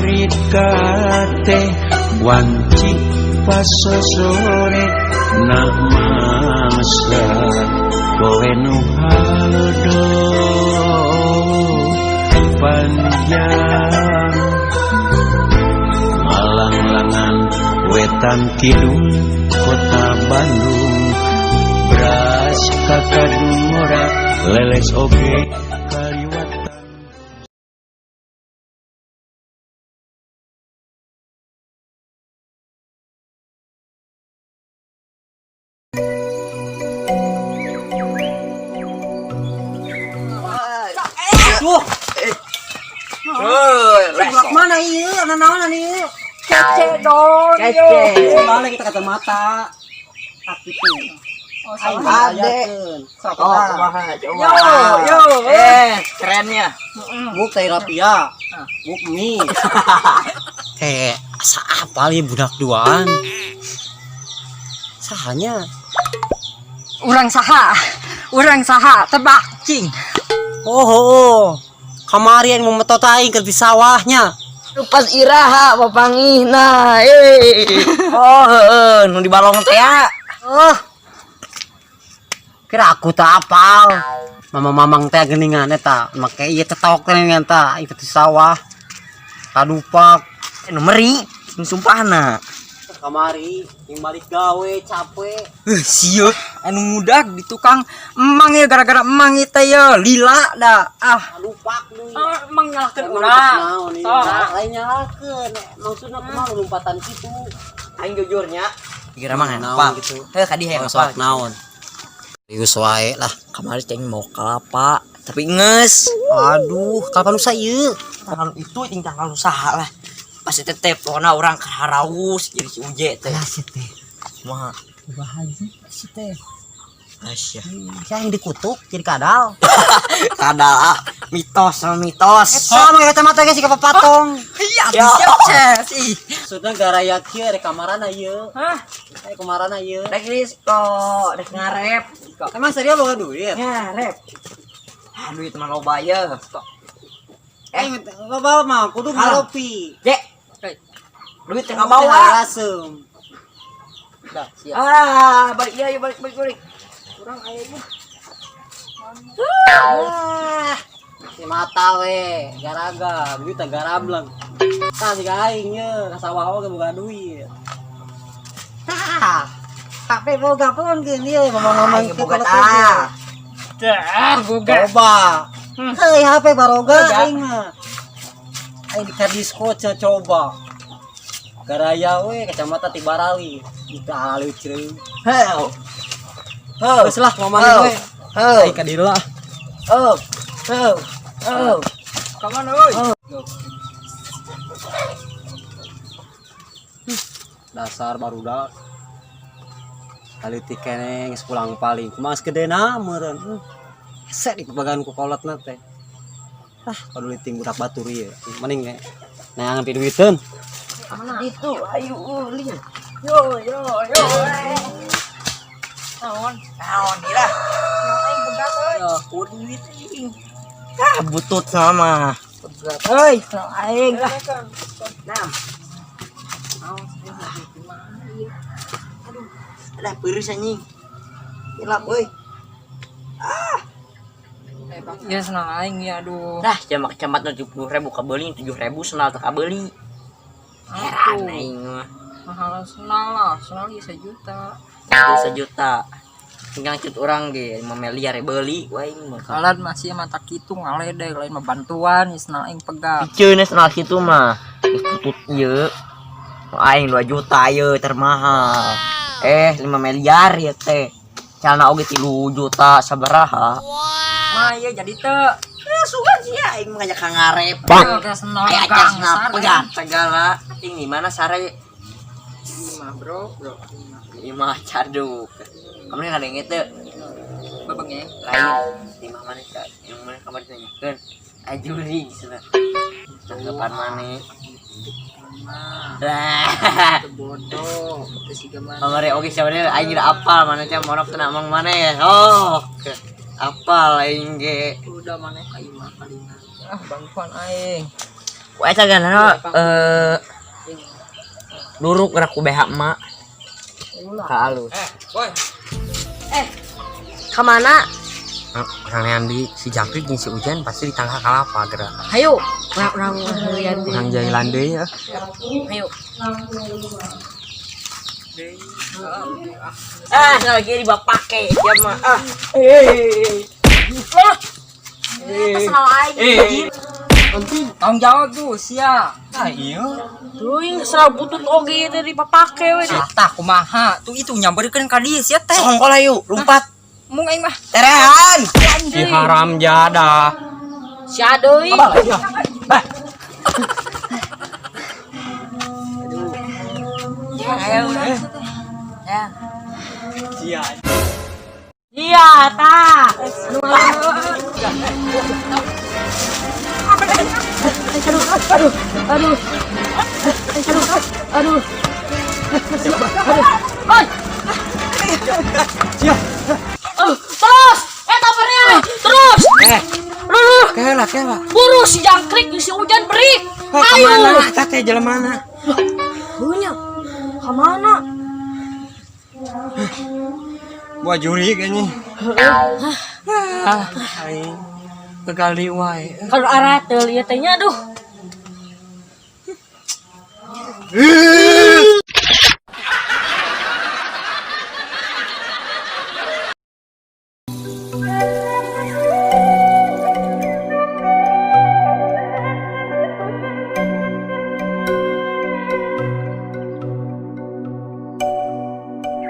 Carita teh wanci pasosore na mangsa kowe nu halodo panjang Malanglangan wetan kidul kota Bandung beras kakadung ora leles oge kaliwatan. Tuh. Sebelah mana ieu? Ana naonan ieu? Cece dong. Cece. Balik kita kacamata. Tapi tuh. Oh, salah. Ade. Sok, Oh, ah. kumaha coba. Yo, yo. Eh, kerennya. Buk teh rapia. Buk mie. Eh, asa apal ya budak duaan. Sahanya. Urang saha? Urang saha? Tebak, cing. Oh, oh, oh. Kamari yang mau metot aing keur di sawahnya. Pas iraha papanggihna eh. Oh, heeh, nu di balong teh ya. Oh. Kira aku tak apal. Mama-mamang teh geuningan eta, make ieu tetok geuningan ta, ikut di sawah. Kadupak. Eh, nu meri, sing sumpahna. Kamari yang balik gawe capek. Eh, sieu anu ngudag di tukang emang ya gara-gara emang ieu teh ye lila dah. Ah, Kadupak deui. ah emang nyalahkeun Emang urang. naon ieu? Sok. Lain nyalahkeun. Maksudna kumaha lompatan kitu? Aing jujurnya. Kira mah Naon apa gitu. Heuh, ka dieu Oh, apa? sok naon? Serius wae lah. Kamari ceng mau kelapa, tapi nges. Aduh, kapan usah ieu? Tanggal itu ting tanggal usaha lah. Pasti tetep pokoknya orang haraus jadi si Uje teh. Lah si teh. Kumaha? Ubah haji si teh. Asya. Saya yang dikutuk jadi kadal. Kadal ah, mitos sama mitos. Sama kayak kacamata ge si patong. Iya, Ya. siap, Ces. Ih. Maksudna garaya kieu rek kamarana ieu. Hah? Rek kamarana ieu. Rek disko, rek ngarep. Emang serius boga duit? Ngarep. Ah, duit mah loba ye. Eh, loba mah kudu Halang. ngopi. Jek, Hei, duit teh bawa. Asem. dah siap. Ah, balik ya, balik balik balik. Urang aya ieu. Ah, si mata we, garaga, duit teh garamleng. Tah si aing ye, ka sawah oge boga duit. Tah. Tapi boga pun gini ye, ngomong-ngomong Aing boga tah. Dah, boga. Coba. Hei, HP baroga Boga. aing mah. Aing di kadisko coba. Garaya we kacamata ti barali. Itu alali ceureung. Heuh. Heuh. Geus lah ngomongin we. Heuh. Aing ka dieu lah. Heuh. Heuh. Heuh. Ka mana euy? Dasar barudak. Kali ti keneh geus pulang paling. Kumaha geus gedena meureun. Hese dipepegan ku kolotna teh. Ah, paduli ting budak batur ieu. Mending ge neangan piduiteun. Itu ayo ulin. Yo yo yo. Naon? Naon lah. Aing begat euy. Ya, kudu duit aing. Ah, butut sama. Begat euy, aing. Nah. Aduh, peureuh anjing. Hilap euy. Ya senang aing ya aduh. Dah, jam kecamatan 70.000 kabeuli, 7.000 senal teu kabeuli. Heran aing mah. Mahal senal lah, senal ieu sejuta. Itu sejuta. Tinggal cut orang ge 5 miliar ya beli ku aing mah. Kalan masih mata kitu ngaledek lain mah bantuan ieu senal aing pegat. Piceun senal kitu mah. Geus butut ieu. Aing 2 juta ieu termahal. Eh, 5 miliar ya teh. Calana oge 3 juta sabaraha. Mah ieu jadi teu. Ya sugan sih aing mah ngajak ka ngarep. Oke, senal Aya aja gangsar, senal pegat segala. Ting di mana sare? Lima bro, bro. Lima. Lima caduk. Kamu ada yang itu Babengnya. lain lima mana kak? Yang mana kamar ditanyakan? Ajuri sana. Tanggapan mana? Lah, Teu bodoh, teu siga mana. kamari oke siapa dia? Aing udah apal mana cah monok teu mang mana ya? Oh, apal aing ge. Udah mana ka imah palingan. Ah, bantuan aing. Ku eta gana eh duruk gerak ku BH emak. Ka alus. Boy. Eh, kemana? Urang di si Jangkrik jeung si Ujan pasti di tangga kalapa gerak. Hayu, urang urang lihat deui. Urang jailan deui ya. Hayu. Ah, lagi dibapake sia mah. Ah. Lah. Kesel aing. Tanggung jawab tuh sia. Ah iya. Teuing kesel butut oge teh dipapake we. Tah kumaha? Tuh itu nyamperkeun ka dieu sia teh. Songkol ayo, lompat. Mung aing mah. Terehan. Si haram jadah. Sia deui. Ya, ayo udah. Ya. Sia. Iya, tah. Aduh, aduh, aduh. Aduh, aduh. Aduh. Oi. Aduh, terus, tabarnya, terus. Eh, Aduh, kela kela. buru si jangkrik si hujan beri. Ayo. Ayo. Kemana? Eta teh jalan mana? Punya. Kemana? Buah juri kayaknya. Ah, aing kegali wae. Kalau arah teu lieu teh nya aduh.